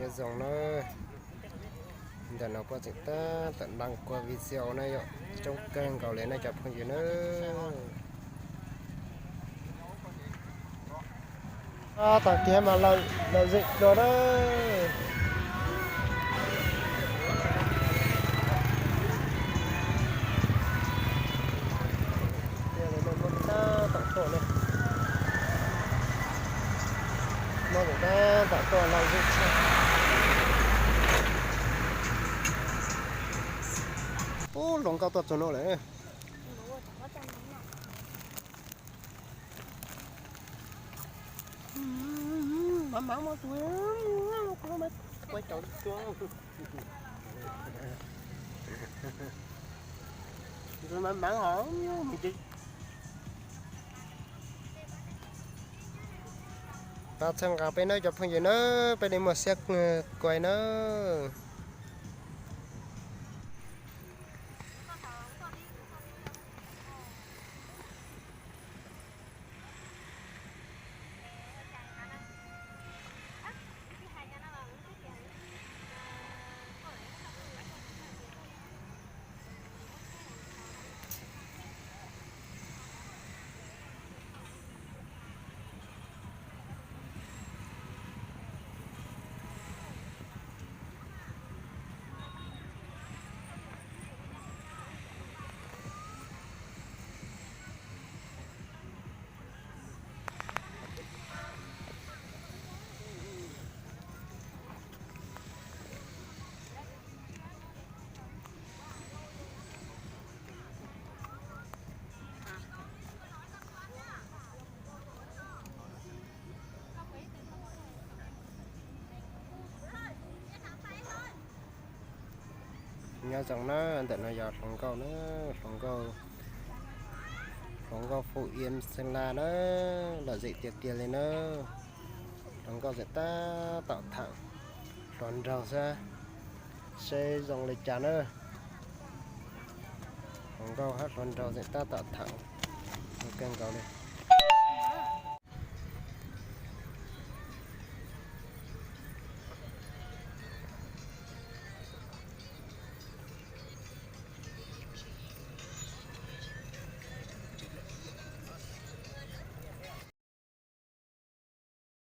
Zoo na, ntawm no puab tseem tab tom ntaus kuaj video na yom, coob kawg nkaus li na cov phooj ywg na. Tam kiag mas lawm zem dua na. Muaj tab tom tuaj lawm zem tshaj. Ub, hluas nkauj tuaj txog no lawm. Mav mav mas tus, ua cov tua, mav mav hov. Pab txhawb nqa peb nawb cov phooj ywg nawb, peb li muaj siab kuai nawb. Nyob zoo na, ntawm no yog hluas nkauj na, hluas nkauj, hluas nkauj Phú Yên Sơn La na, lom zem tiag tiag li na. Hluas nkauj tseem tab tom tham hluas nraug xwb, seb zoo li cas na. Hluas nkauj hab hluas nraug tseem tab tom tham kawg nkaus li.